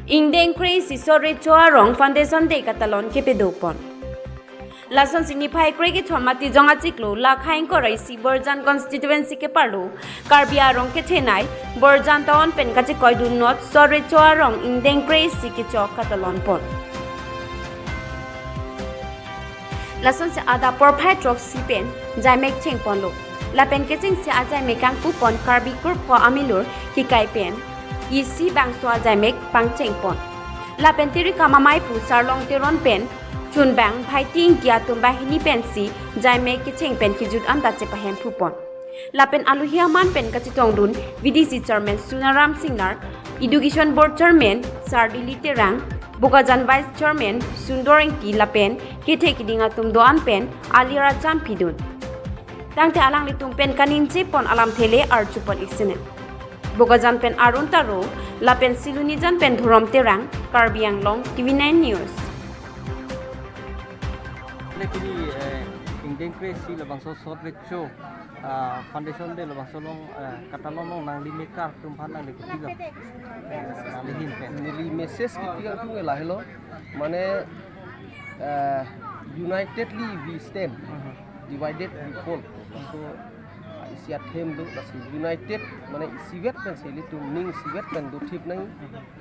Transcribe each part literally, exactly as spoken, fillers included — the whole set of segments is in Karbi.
Ingdeng kre-isi Sot Recho Arong Foundation Day katalon kepadopon. Lasonsi niphai kre-kethom Matijong achiklo, lakha ingkoi ra isi Borjan constituency keparlo Karbi arong kethenei Borjan town pen kachikoidun not Sot Recho Arong ingdeng kre-isi kechok katalonpon. Lasonsi adap porphai throksi pen jaimek chengponlo. Lapen kechengsi ajaimek kangpupon Karbi kurpho amilur kekai pen isi bangso ajaimek pangchengpon. Lapen Tirikam amaipu Sarlong Teron pen chunbang Bhaiti Ingti atum banghini pensi jaimek kecheng pen kejut anta chepahemphupon. Lapen alohi aman pen kachetongdun V D C Chairman Sunaram Singnar, Education Board Chairman Sardili Terang, Bokajan Vice Chairman Sundor Ingti lapen kethe keding atum do-an pen alir acham pidun. Tangte alanglitum pen kaningjepon alamthe le arjupon-ik sene. Bokajan pen Arun Taro, lapen Silonijan pen Dhorom Terang, Karbi Anglong, T V nine News. Neli pini, eh, ingdeng kre-isi labangso Sot Recho, ah, Foundation Day labangso along, eh, katalon along nangli mekar atum aphan nangli kopi jam, eh, nangli ahin pen. Neli message kepi kangtung lahelo, mane, eh, unitedly we stand, Mhm. divided we fall. So, ah, isi athem do, lasi united, mane isivet pensi ilitum ning isivet pen dothip nang,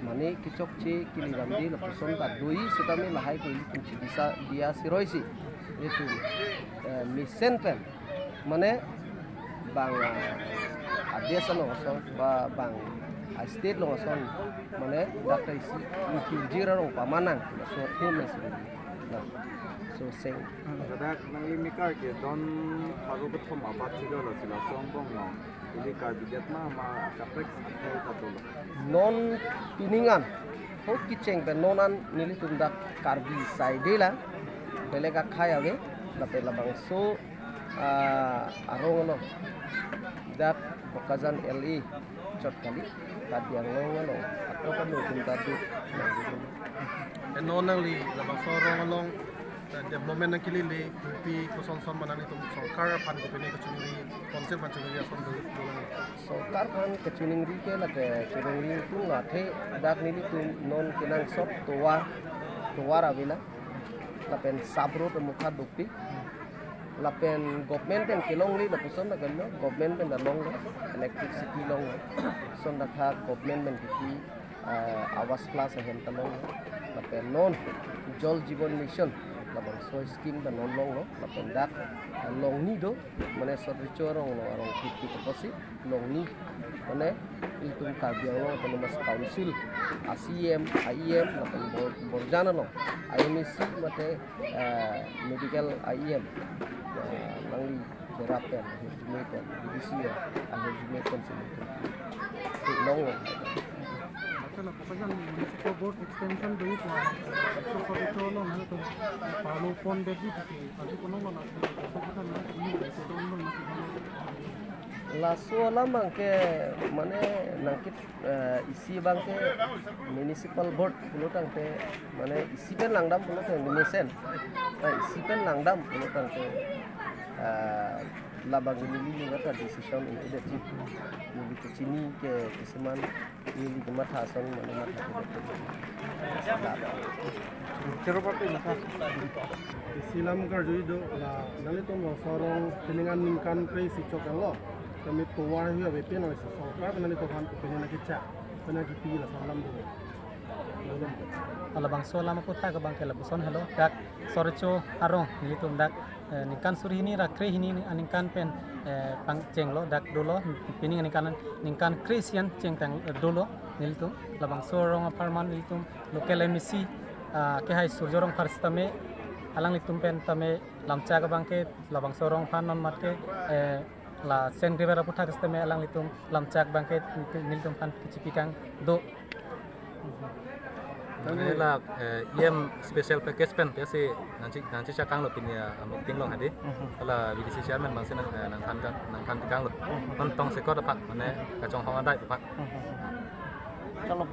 mane kechokche kili ramde lapuson ta do-i setame lahai ko ilitum chidisa diya siroi si ilitum, eh, mesen pen, mane bang, ah, adesh along ason ba bang, ah, state along ason, mane dak ta isi ingjir arong pamanang, laso athem nang si. Na, so seng. Ladak nangli mekar ke don pharo kethom abat chilo, lasi laso angbong along ili Karbi det ma ma akaprek akhei ta dolo. Non pining an ho kecheng pen non an nelitum dak Karbi side la, belek akhei ave, lapen labangso, ah, arong along dak Bokajan L A chot kali, Karbi Anglong along atrok ano tum ta do. Eh, non nangli labangso arong along, eh, development nangkelele, kopi koson son ma nanglitum sorkar aphan kopine kachiningri, council aphan chiningri ason do, do nang. Sorkar aphan kachiningri ke lake chiningri tung la athe dak nelitum non kenangsot tovar, tovar avela, lapen sub road amukha dopik, lapen government pen kelongle lapuson ta kalilo, government pen ta longlo, electricity longlo, son ta tha government pen kipi, eh, Awas Plus ahem ta longlo, lapen non Jal Jeevan Mission labangso scheme ta non longlo, lapen dak, eh, longni do, mane Sot Recho Arong along arong fifty koposi longni, mane itum Karbi Anglong Autonomous Council a C E M, a E M, lapen Bor-, Borjan along a M A C mate, eh, medical a E M, eh, nangli kerap pen, ahirjume pen, B D C ya, ahirjume pen si itum longlo. Acha la Bokajan Municipal Board extension do ko, so ko to lo na to, palo pon de di ti, aji ko lo na, so ko na, ni ko to lo na. Laso alam abang ke, mane nangkit, eh, isi abang ke municipal board pulo tangte, mane isi pen langdam pulo tangte mesen. Nah, isi pen langdam pulo tangte, eh, labang neli neli ta decision ini de chip. Neli kechini ke kisuman neli kematha ason mane matha ke betul. Chero party matha. Isi lam karjui do la nanglitum laso arong pining an ningkan kre-isi chok lo. Kami tovar hui ave pen nangli sorkar pen nanglitum aphan kopine nangkechak, pen nangkipi laso alam do. Labangso alam aputhak abang ke lapuson helo, dak Sot Recho Arong nelitum dak, eh, ningkan suri hini ra kre hini aningkan pen, eh, pangchenglo, dak dolo, pining aningkan, ningkan kre-isi an chengtang, eh, dolo nelitum. Labangso arong apharman nelitum local M A C, ah, kehai Surjo Rongphar sitame, alanglitum pen tame lamchak abang ke labangso arong aphan non mat ke, eh, la Saint Xavier aputhak sitame alanglitum lamchak abang ke nelitum aphan kechipikang do. Mane la, eh, E M special package pen, ya si nangchi, nangchechakanglo pini a meeting along hadi. Mhm. La V D C chairman abang si nang, eh, nangthan kang, nangthan kanglo. Mhm. Non tongsekot apak, mane kachonghong adai apak. Mhm. Chalo.